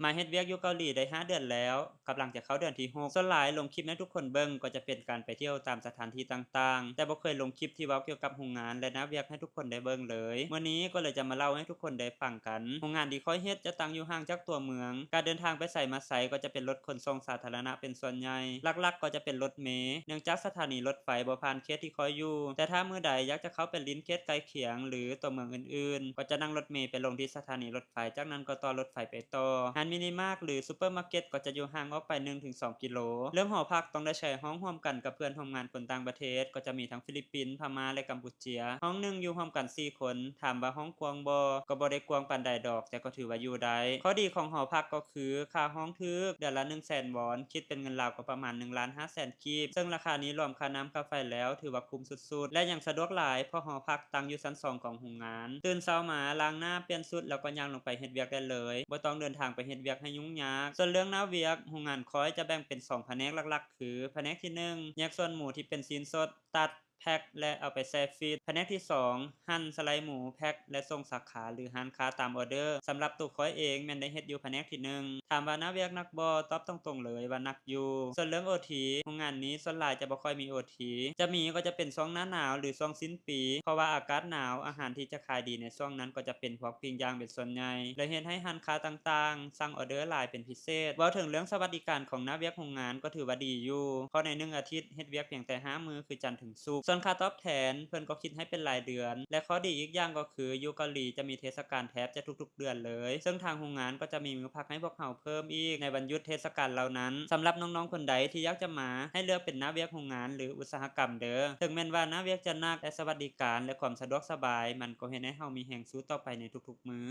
ມາເຮັດວຽກຢູ່ເກົາຫຼີໄດ້ຫ້າເດືອນແລ້ວ, ກຳລັງຈະເຂົ້າເດືອນທີຫົກ. ສ່ວນຫຼາຍລົງຄລິບໃຫ້ທຸກຄົນເບິ່ງກໍຈະເປັນການໄປທ່ຽວຕາມສະຖານທີ່ຕ່າງໆ, ແຕ່ບໍ່ເຄີຍລົງຄລິບທີ່ເວົ້າກ່ຽວກັບໂຮງງານ ແລະ ໜ້າວຽກໃຫ້ທຸກຄົນໄດ້ເບິ່ງເລີຍ. ມື້ນີ້ກໍເລີຍຈະມາເລົ່າໃຫ້ທຸກຄົນໄດ້ຟັງກັນ. ໂຮງງານທີ່ຂ້ອຍເຮັດຈະຕັ້ງຢູ່ຫ່າງຈາກຕົວເມືອງ. ການເດີນທາງໄປໃສມາໃສກໍຈະເປັນລົດຂົນສົ່ງສາທາລະນະເປັນສ່ວນໃຫຍ່. ຫຼັກໆກໍຈະເປັນລົດເມ, ເນື່ອງຈາກສະຖານີລົດໄຟບໍ່ຜ່ານເຂດທີ່ຂ້ອຍຢູ່. ແຕ່ຖ້າມື້ໃດຢາກຈະເຂົ້າໄປຫຼິ້ນເຂດໃກ້ຄຽງ ຫຼື ຕົວເມືອງອື່ນໆ, ກໍຈະນັ່ງລົດເມໄປລົງທີ່ສະຖານີລົດ ໄຟ, ຈາກນັ້ນກໍຕໍ່ລົດໄຟໄປຕໍ່. ຮ້ານມິນິມາດ ຫຼື ຊຸບເປີມາເກັດກໍຈະຢູ່ຫ່າງອອກໄປໜຶ່ງເຖິງສອງກິໂລ. ເລື່ອງຫໍພັກຕ້ອງໄດ້ໃຊ້ຫ້ອງຮ່ວມກັນກັບເພື່ອນຮ່ວມງານຄົນຕ່າງປະເທດ, ກໍຈະມີທັງຟີລິບປິນ, ພະມ້າ ແລະ ກຳປູເຈຍ. ຫ້ອງໜຶ່ງຢູ່ຮ່ວມກັນສີ່ຄົນ. ຖາມວ່າຫ້ອງກວ້າງບໍ່? ກໍບໍ່ໄດ້ກວ້າງປານໃດດອກ, ແຕ່ກໍຖືວ່າຢູ່ໄດ້. ຂໍ້ດີຂອງຫໍພັກກໍຄື ຄ່າຫ້ອງຖືກ, ເດືອນລະໜຶ່ງແສນວອນ, ຄິດເປັນເງິນລາວກໍປະມານໜຶ່ງລ້ານຫ້າແສນກີບ, ເຊິ່ງລາຄານີ້ລວມຄ່ານ້ຳຄ່າໄຟແລ້ວ ຖືວ່າຄຸ້ມສຸດໆ ແລະ ຍັງສະດວກຫຼາຍ ເພາະຫໍພັກຕັ້ງຢູ່ຊັ້ນສອງຂອງໂຮງງານ. ຕື່ນເຊົ້າມາ, ລ້າງໜ້າ, ປ່ຽນຊຸດ ແລ້ວກໍຍ່າງລົງໄປເຮັດວຽກໄດ້ເລີຍ, ບໍ່ຕ້ອງເດີນທາງໄປເຮັດວຽກໃຫ້ຫຍຸ້ງຍາກ. ສ່ວນເລື່ອງໜ້າວຽກ, ໂຮງງານຂ້ອຍຈະແບ່ງເປັນສອງພະແນກຫຼັກໆ ຄື ພະແນກທີໜຶ່ງ ແຍກສ່ວນໝູທີ່ເປັນຊີ້ນສົດ, ຕັດ, ແພັກ ແລະ ເອົາໄປແຊ່ຟຣີດ. ພະແນກທີສອງ ຫັ່ນ, ສະໄລໝູ, ແພັກ ແລະ ສົ່ງສາຂາ ຫຼື ຮ້ານຄ້າຕາມອໍເດີ. ສຳລັບໂຕຂ້ອຍເອງແມ່ນໄດ້ເຮັດຢູ່ພະແນກທີໜຶ່ງ. ຖາມວ່າໜ້າວຽກໜັກບໍ່? ຕອບຕົງໆເລີຍວ່າໜັກຢູ່. ສ່ວນເລື່ອງໂອທີ, ໂຮງງານນີ້ສ່ວນຫຼາຍຈະບໍ່ຄ່ອຍມີໂອທີ, ຈະມີກໍຈະເປັນຊ່ວງໜ້າໜາວ ຫຼື ຊ່ວງສິ້ນປີ, ເພາະວ່າອາກາດໜາວ, ອາຫານທີ່ຈະຂາຍດີໃນຊ່ວງນັ້ນກໍຈະເປັນພວກປີ້ງຍ່າງເປັນສ່ວນໃຫຍ່, ເລີຍເຮັດໃຫ້ຮ້ານຄ້າຕ່າງໆ ສັ່ງອໍເດີຫຼາຍເປັນພິເສດ. ເວົ້າເຖິງເລື່ອງສະຫວັດດີການຂອງໜ້າວຽກໂຮງງານກໍຖືວ່າດີຢູ່, ເພາະໃນໜຶ່ງອາທິດເຮັດວຽກພຽງແຕ່ຫ້າມື້ ຄືຈັນເຖິງ ສຸກ. ສ່ວນຄ່າຕອບແທນ, ເພິ່ນກໍຄິດໃຫ້ເປັນລາຍເດືອນ ແລະ ຂໍ້ດີອີກຢ່າງກໍຄື ຢູ່ເກົາຫຼີຈະມີເທດສະການແທບຈະທຸກໆເດືອນເລີຍ, ເຊິ່ງທາງໂຮງງານກໍຈະມີມື້ພັກໃຫ້ພວກເຮົາເພີ່ມອີກໃນວັນຢຸດເທດສະການເຫຼົ່ານັ້ນ. ສຳລັບນ້ອງໆຄົນໃດທີ່ຢາກຈະມາ, ໃຫ້ເລືອກເປັນໜ້າວຽກໂຮງງານ ຫຼື ອຸດສາຫະກຳເດີ. ເຖິງແມ່ນວ່າໜ້າວຽກຈະໜັກ, ແຕ່ສະຫວັດດີການ ແລະ ຄວາມສະດວກສະບາຍ ມັນກໍເຮັດໃຫ້ເຮົາມີແຮງສູ້ຕໍ່ໄປໃນທຸກໆມື້.